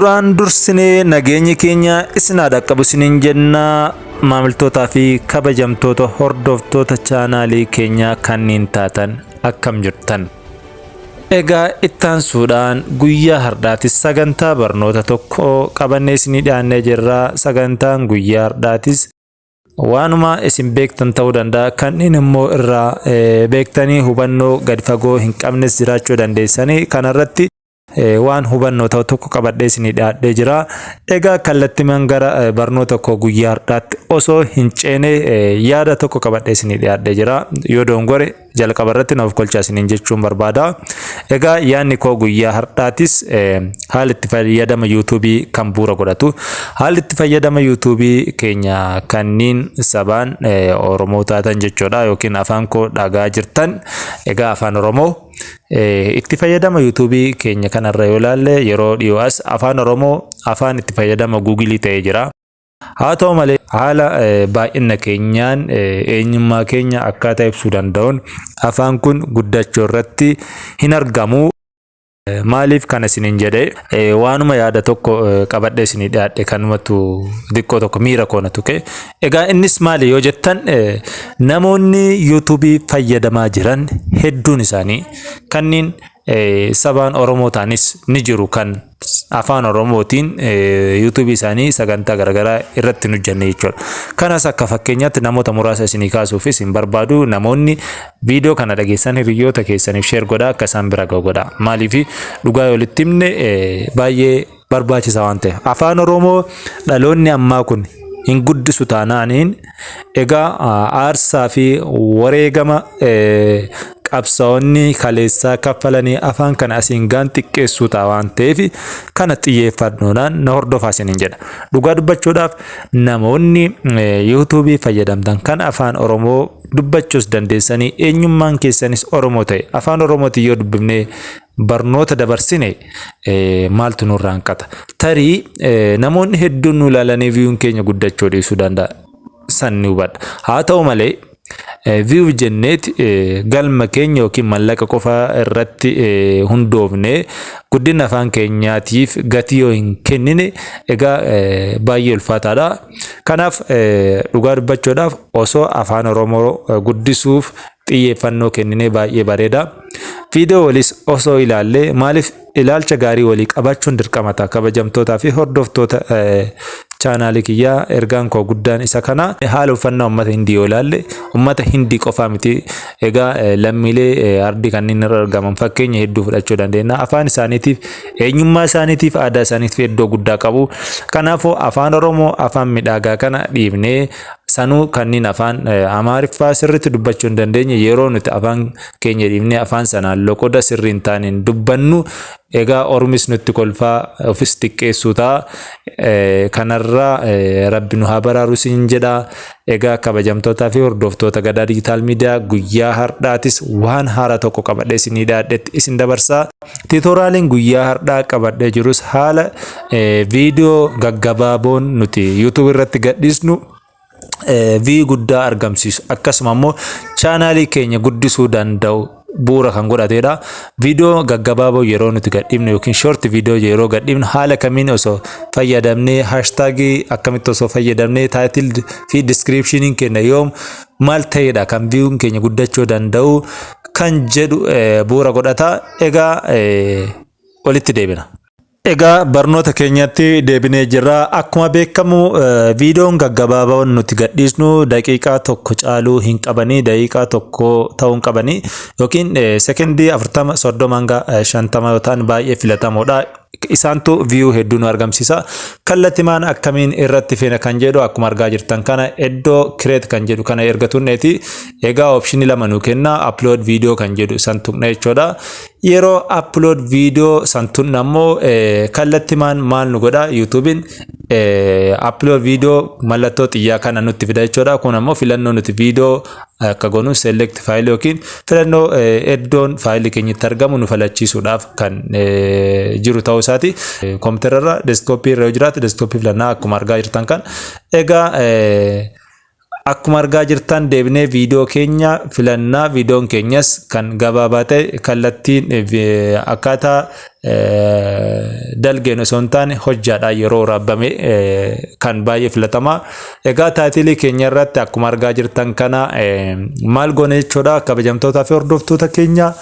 Duraan dursinee nageenyi keenya isin haa dhaqqabu isiniin jenna, maamiltootaa fi kabajamtoota hordoftoota chaanaalii keenyaa kanneen taatan, akkam jirtan? Egaa ittaansuudhaan guyyaa hardhaatis sagantaa barnoota tokko qabannee isinii dhiyaannee jirra. Sagantaan guyyaa hardhaatis waanuma isin beektan ta'uu danda'a. Kanneen immoo irraa beektanii hubannoo gadi fagoo hin qabnes jiraachuu dandeessanii, kanarratti waan hubannoo ta'u tokko qabadhee isinii dhiyaadhee jira. Egaa kallattimaan gara barnoota koo guyyaa hardhaatti osoo hin ceene, yaada tokko qabadhee isinii dhiyaadhee jira. Yoo dongore jalqaba irratti naaf kolchaa isiniin jechuun barbaada. Egaa yaadni koo guyyaa hardhaatis haala itti fayyadama YouTubeii kan bu'uura godhatu. Haalli itti fayyadama YouTubeii keenya kanneen sabaan Oromoo taatan jechuudha, yookiin afaan koo dhagaa jirtan. Egaa afaan Oromoo itti fayyadama YouTubeii keenya kanarra yoo ilaalle, yeroo dhiyoo as afaan Oromoo afaan itti fayyadama Googleii ta'ee jira. Haa ta'u malee, haala baay'ina keenyaan eenyummaa keenya akkaataa ibsuu danda'uun afaan kun guddachuu irratti hin argamu. Maaliif kana isiniin jedhee, waanuma yaada tokko qabadhee isinii dhiyaadhe kanumatu xiqqoo tokko miira koo na tuqe. Egaa innis maali yoo jettan, namoonni YouTubeii fayyadamaa jiran hedduun isaanii kanneen sabaan Oromoo ta'anis ni jiru, kan afaan Oromootiin YouTubeii isaanii sagantaa garaagaraa irratti hin hojjenne jechuudha. Kanas akka fakkeenyaatti namoota muraasa isinii kaasuufis hin barbaadu. Namoonni viidiyoo kana dhageessan hiriyoota keessaniif share godhaa, akka isaan bira ga'u godhaa. Maaliif, dhugaa yoo walitti himne baay'ee barbaachisaa waan ta'eef. Afaan Oromoo dhaloonni ammaa kun hin guddisu taanaaniin, egaa aarsaa fi wareegama qabsaa'onni kaleessaa kaffalanii afaan kana asiin gaan xiqqeessuu ta'a waan ta'eef, kana xiyyeeffannoodhaan na hordofaa isiniin jedha. Dhugaa dubbachuudhaaf, namoonni YouTubeii fayyadamtan kan afaan Oromoo dubbachuus dandeessanii, eenyummaan keessanis Oromoo ta'e, afaan Oromootiin yoo dubbifnee barnoota dabarsine maaltu nurraa hanqata? Tarii namoonni hedduun nu ilaalanii viewun keenya guddachuu dhiisuu danda'a. San ni hubadha. Haa ta'u malee, view jenneeti galma keenya yookiin mallaqa qofa irratti hundoofne guddina afaan keenyaatiif gatii yoo hin kennine, egaa baay'ee ulfaataadha. Kanaaf dhugaa dubbachuudhaaf, osoo afaan Oromoo guddisuuf xiyyeeffannoo kennine baay'ee bareeda. Viidiyoo waliis osoo ilaallee, maaliif, ilaalcha gaarii walii qabaachuun dirqama ta'a. Kabajamtootaa fi hordoftoota chaanaalii kiyyaa, ergaan koo guddaan isa kana. Haala uffannaa uummata Hindii yoo ilaalle, uummata Hindii qofaa miti. Egaa lammiilee ardii kanneen irra argaman fakkeenya hedduu fudhachuu dandeenya. Afaan isaaniitiif, eenyummaa isaaniitiif, aadaa isaaniitiif iddoo guddaa qabu. Kanaafuu afaan Oromoo afaan midhaagaa kana dhiibnee, sanuu kanneen afaan Amaariffaa sirriitti dubbachuu hin dandeenye, yeroo nuti afaan keenya dhiibnee afaan sanaan loqoda sirrii hin taaneen dubbannu, egaa ormis nutti kolfaa, ofis xiqqeessuu ta'a. Kanarraa Rabbi nu haa baraaru siin jedha. Egaa kabajamtootaa fi hordoftoota Gadaa Digital Media, guyyaa hardhaatis waan haaraa tokko qabadhee isinii dhiyaadhetti isin dabarsaa. Tutorialiin guyyaa hardhaa qabadhee jirus haala viidiyoo gaggabaaboon nuti YouTube irratti gadhiisnu view guddaa argamsiisu, akkasuma immoo chaanaalii keenya guddisuu danda'u bu'uura kan godhatedha. Viidiyoo gaggabaaboo yeroo nuti gadhiifnu yookiin short viidiyoo yeroo gadhiifnu haala kamiin osoo fayyadamnee, hashtagii akkamitti osoo fayyadamnee, title fi descriptioniin keenya yoom maal ta'edha kan viewun keenya guddachuu danda'u kan jedhu bu'uura godhata. Egaa walitti deebina. Egaa barnoota keenyatti deebinee jirra. Akkuma beekamu, viidiyoon gaggabaaboon nuti gadhiisnu daqiiqaa 1 caaluu hin qabanii, daqiiqaa 1 ta'uu hin qabanii, yookiin sekendii 40, 30 hanga 50 yoo ta'an baay'ee filatamoodha. Isaantu view hedduu nu argamsiisa. Kallattimaan akkamiin irratti feena kan jedhu, akkuma argaa jirtan kana iddoo create kan jedhu kana erga tunneeti, egaa optionii lama nu kenna. Upload video kan jedhu san tuqna jechuudha. Yeroo upload video san tunna ammoo kallattimaan maal nu godha? YouTubein upload video mallattoo xiyyaa kana nutti fida jechuudha. Kun ammoo filannoo nuti viidiyoo akka goonu select file yookiin filannoo iddoon faayilii keenyatti argamu nu filachiisuudhaaf kan jiru ta'uu isaati. Kompiitara irra, desktopii irra yoo jiraate desktopii filannaa, akkuma argaa jirtan kan. Egaa Akkuma argaa jirtan deebinee viidiyoo keenya filannaa. Viidiyoon keenyas kan gabaabaa ta'e, kallattiin akkaataa dalgeen osoo hin taane hojjaadhaan yeroo waraabame kan baay'ee filatamaa. Egaa title keenya irratti akkuma argaa jirtan kana maal goone jechuudha? Kabajamtootaa fi hordoftoota keenya,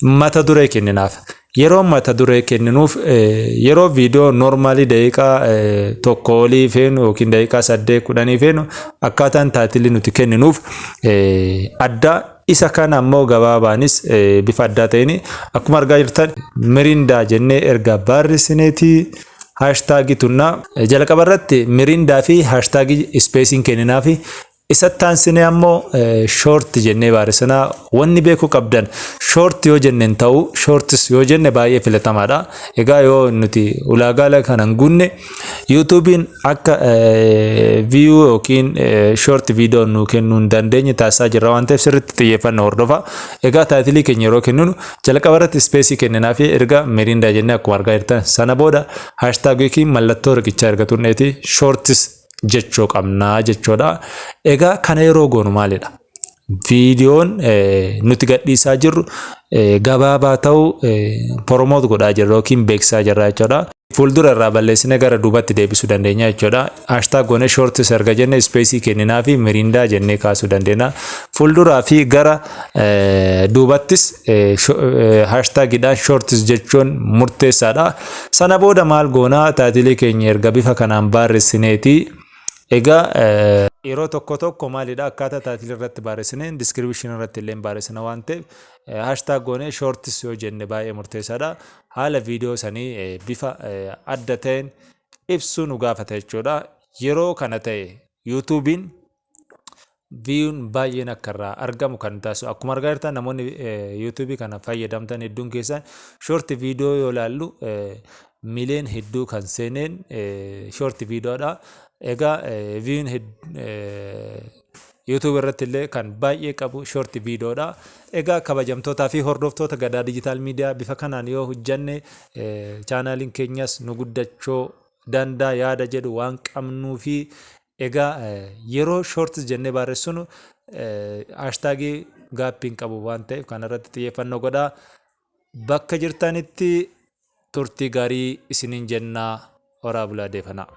mata duree kenninaaf. Yeroo mata duree kenninuuf, yeroo viidiyoo normal daqiiqaa 1 olii feenu yookiin daqiiqaa 8, 10 feenu, akkaataan title nuti kenninuuf adda. Isa kana ammoo gabaabaanis bifa addaa ta'een akkuma argaa jirtan Mirindaa jennee erga barreessineetii hashtag tunnaa. Jalqaba irratti Mirindaa fi hashtag spaceiin kenninaa fi isatti aansinee ammoo short jennee barreessinaa. Wanni beekuu qabdan, short yoo jenneen ta'u, shorts yoo jenne baay'ee filatamaadha. Egaa yoo nuti ulaagaa kana hin guunne, YouTubeiin akka view yookiin short viidiyoo nuu kennuu hin dandeenye taasisaa jirra waan ta'eef, sirriitti xiyyeeffannoo hordofa. Egaa title keenya yeroo kenninu, jalqaba irratti space kenninaa fi erga Mirindaa jennee akkuma argaa jirtan sana booda hashtag yookiin mallattoo riqichaa erga tunneeti shorts jechuu qabnaa jechuudha. Egaa kana yeroo goonu maalidha? Viidiyoon nuti gadhiisaa jirru gabaabaa ta'uu promote godhaa jirra yookiin beeksisaa jirra jechuudha. Fuuldura irraa balleessine gara duubatti deebisuu dandeenya jechuudha. Hashtag goone shorts erga jenne, space kenninaa fi Mirindaa jennee kaasuu dandeenya. Fuulduraa fi gara duubattis hashtagiidhaan shorts jechuun murteessaadha. Sana booda maal goonaa? Title keenya erga bifa kanaan barreessineeti. Egaa yeroo tokko tokko maalidha, akkaataa title irratti barreessine description irratti illee barreessina waan ta'eef, hashtag goonee shorts yoo jenne baay'ee murteessaadha. Haala viidiyoo sanii bifa adda ta'een ibsuu nu gaafata jechuudha. Yeroo kana ta'e YouTubeiin viewun baay'een akka irraa argamu kan taasisu. Akkuma argaa jirtan, namoonni YouTube kana fayyadamtan hedduun keessan short viidiyoo yoo ilaallu, miiliyoon hedduu kan seeneen short viidiyoodha. Egaa viewun YouTube irratti illee kan baay'ee qabu short viidiyoodha. Egaa kabajamtootaa fi hordoftoota Gadaa Digital Media, bifa kanaan yoo hojjanne channeliin keenyas nu guddachuu danda'a yaada jedhu waan qabnuu fi, egaa yeroo shorts jennee barreessinu hashtag gapiin qabu waan ta'eef, kanarratti xiyyeeffannoo godhaa. Bakka jirtanitti turtii gaarii isiniin jennaa, horaa bulaa, deefanaa.